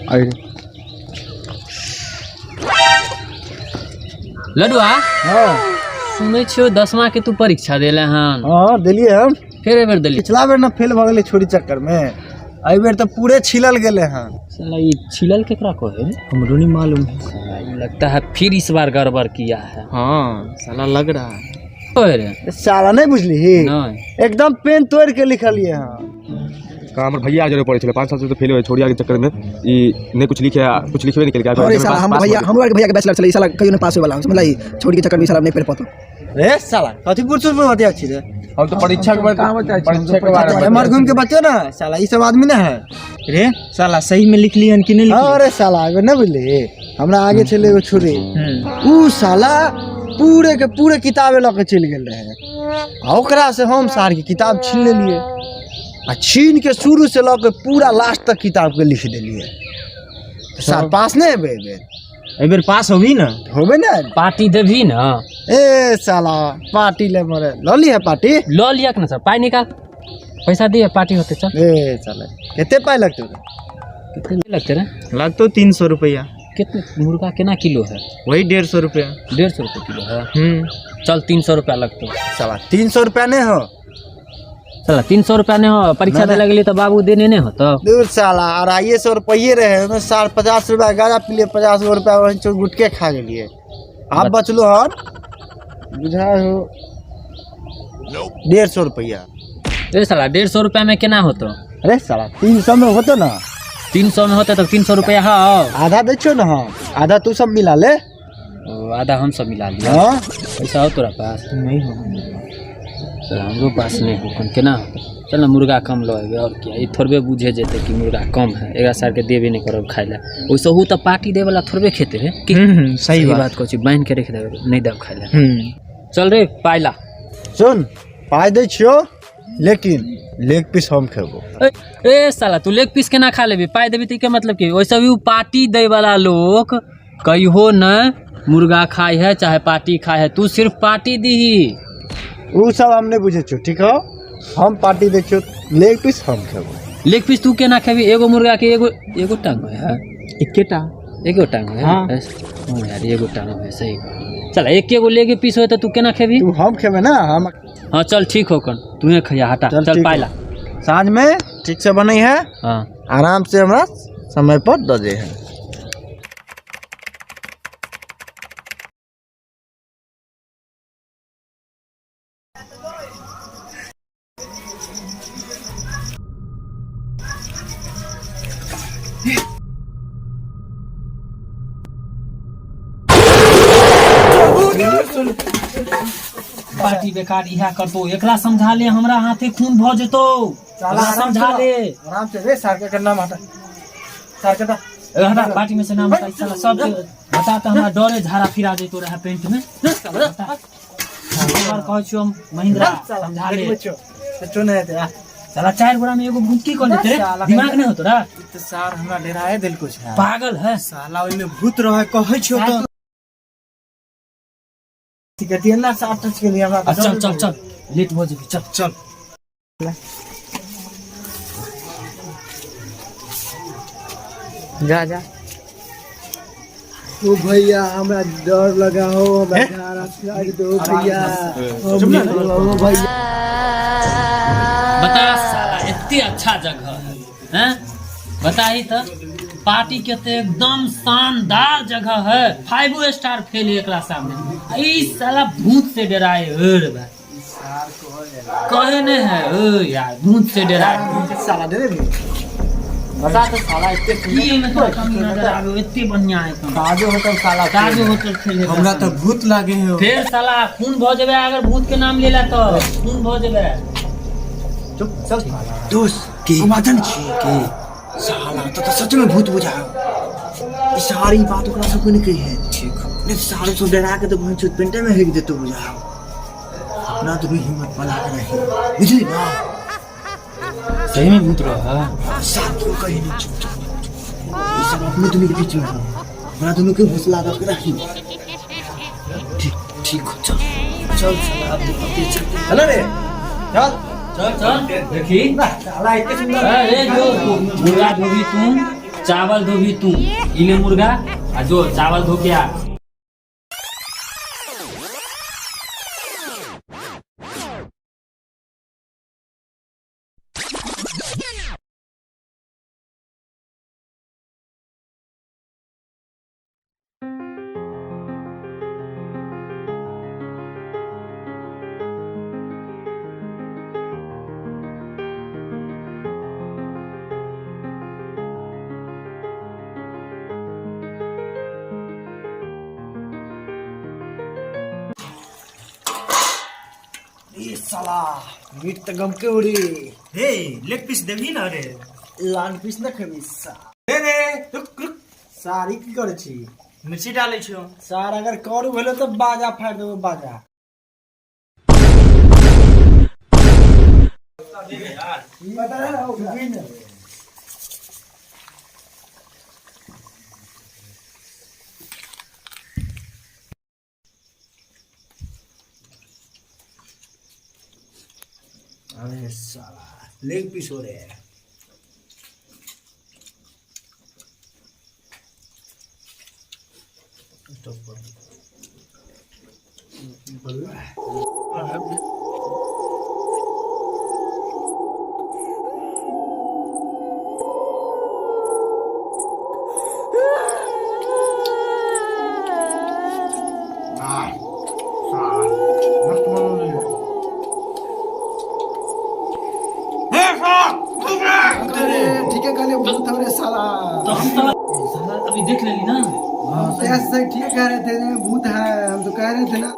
अरे लडुआ। हाँ। सुनै छियौ 10वा के तू परीक्षा देले हन। हाँ, देलिए हम। फेर एहि बेर देली? पिछला बेर ना फेल भऽ गेलै छोरी चक्कर में, एहि बेर तऽ पूरे छिलल गेलै हन। साला ई छिलल केकरा कहे? हमरो नहीं मालूम है। साला ई लगता है फिर इस बार गड़बड़ किया है। हाँ साला लग रहा है। ओए रे। साला नहीं बुझली? नहीं। एकदम पेन तोड़ के लिखलिए हन। कहाँ हमर भैया जरूर पड़े छलै, 5 साल से तो फेल होय छोड़िया के चक्कर में, ई नहीं कुछ लिखे कुछ लिखबे नहीं केलकै। अरे साला हम भैया, हमरो आर के भैया के बैचलर छलै, ई साला कहियो नहीं पास होय वाला, समझलै? छोड़ के चक्कर में ई साला नहीं पढ़ पातो। रे साला कथी पुरसुर पर बतिया छी रे? हम तो परीक्षा के बाद, परीक्षा के बारे में एमहर घूम के बतियो ना साला, ई सब आदमी ना है। रे साला सही में लिख लिहन कि नहीं लिखली? अरे साला एगो नहीं बुझली, हमरा आगे छलै एगो छुरी, ऊ साला पूरे के पूरे किताबे लऽ के चलि गेल रहे, आ ओकरा से हम सार के किताब छीन लेलिए, आ छीन के शुरू से लऽ के पूरा लास्ट तक किताब के लिख देलिए। तऽ सार पास नहीं हेबै एहि बेर? एहि बेर पास होबी ना? होबे ना। पार्टी देबही ना? ए साला पार्टी ले मरे लऽ लिहे पार्टी। लऽ लियक ना सर, पाइ निकाल, पैसा दिए पार्टी होते चल। ए साला कते पाइ लगतौ रे? कितने लगते रे? लगतौ 300 रुपया। कितने मुर्गा केना किलो है? वही 150 रुपया। 150 रुपये किलो है। चल 300 रुपया लगतौ। साला 300 रुपया नहीं हो। साला 300 रुपया नहीं हो, परीक्षा दे लगली तो बाबू देने नहीं हो तो। दूर साला 250 रुपये रहे, ओहिमे साल 50 रुपया गाजा पीलिए, 50 गो रुपया वही चोर गुटके खा गेलिए, आब बचलो हन बुझा हो 150 रुपया। ए साला 150 रुपया में केना होतो? अरे साला 300 में होतो ना। 300 में होते तो 300 रुपया हाँ। आधा दै छियौ ना हम, आधा तू सब मिला ले। ओ, आधा हम सब मिला लिया। हाँ। पैसा हो तोरा पास? नहीं हो। सर हमरो पास नहीं हो, केना होतै? चल ना मुर्गा कम लऽ अयबै और क्या, ई थोड़बे बुझे जेतै कि मुर्गा कम है, एकरा सारके देबे नहीं करब खाइ लए, ओहिसँ तऽ पार्टी दै वाला थोड़बे खेतै रे की? सही बात। बात कहै छी, बान्हि के राखि देबै, नहीं देब खाइ लए। चल रे पाइला। सुन पाइ दै छियौ लेकिन लेग पीस हम खेबो। ए साला तू लेग पीस केना खा लेबी? पाइ देबी तऽ के मतलब की? ओहिसँ भी पार्टी दै वाला लोक कहियो न मुर्गा खाइ है चाहे पार्टी खाइ है, तू सिर्फ पार्टी दीही। उ सब हम नहीं बुझै छियौ, ठीक हो? हम पार्टी दै छियौ, लेग पीस हम खेबो। लेग पीस तू केना खेबी? एगो मुर्गा के एगो एगो टांग है? एकेटा। एगो टांग है? हाँ। हाँ यार एगो टांग है सही। चल एक एगो लेग पीस होय तऽ तू केना खेबी? तू हम खेबे ना हम। हाँ चल ठीक हो कन, तूहे खैया हटा। चल, चल ठीक पाइला। साँझ में ठीक से बनै है। हाँ। आराम से हमरा समय पर दऽ दे है। पार्टी बेकार इहा करतो, एकरा समझा ले, हमरा हाथे खून भऽ जेतौ, एकरा समझा ले। आराम से रे सार के नाम हटा, सार के ए, हटा पार्टी में से नाम हटा, साला सब बता तऽ हमरा डरे झाड़ा फिरा जेतो रहे पेंट में। बता। बार कहै छियौ हम महिंद्रा समझा ले। चो नहीं हेतै आ। साला 4 गोरा में एगो भूत की कऽ लेते रे, दिमाग नहीं होतो रा? तऽ सार हमरा डराए देलको छै। पागल है साला ओहिमे भूत रहे कहै छियौ तऽ। ठीक है ना, सार टच के लिए हमरा। आ, चल चल चल लेट भऽ जेबी, चल चल। जा जा। ओ भैया हमरा डर लगा हो, हमरा झाड़ा फिरा दो भैया, ओ भैया। बता साला एते अच्छा जगह है, हैं? बताही तऽ पार्टी के तो एकदम शानदार जगह है, 5 स्टार फेल है एकरा सामने। ई साला भूत से डराए रे बा, कहे नहीं है ओ यार भूत से डराए। साला दे दे बता तो साला एते की एमे तोरा कमी नजर आबे, एते बढ़िया है एकदम। ताजो होटल साला। ताजो होटल फेल है। हमरा तऽ भूत लागे है। फिर साला खून भऽ जेबे अगर भूत के नाम लेला तऽ खून भऽ जेबे। चुप चल। दोस्त के समाधान छी के साला तो सच में भूत बुझा, ई सारी बात ओकरा सबके नहीं कही है। ठीक नहीं सारे सब डरा के तो भैंस पेंटे में हेक देतो बुझा। अपना तो भी हिम्मत बना के रही, बुझली ना? सही में भूत रहा। सार क्यों कही नहीं, चुप चुप। ई सब अपने दोनों के बीच में है, अपना दोनों के हौसला रख रही। ठीक ठीक हो चल चल साला अब तो पते चल। चल रे चल। चल चल देखी। साला एते सुंदर। अरे जो मुर्गा धोबी तू, चावल धोबी तू, इले मुर्गा आ जो चावल धो के आ। ए साला मीट त गमके उड़ी। हे लेग पीस देबही ना रे? लाल पीस न खेबी सा। रे रे रुक रुक। सारी की करै छी? मिर्ची डालै छियो। सार अगर करू भेलो तऽ बाजा फाड़ि देबो बाजा। पता है ना। अरे साला लेग पीस हो रहे हैं। ठीक है कहले भूत हमरे साला। तो हम साला साला अभी देख लेली ना। ऐसे ठीक कह रहे थे भूत है, हम तो कह रहे थे ना।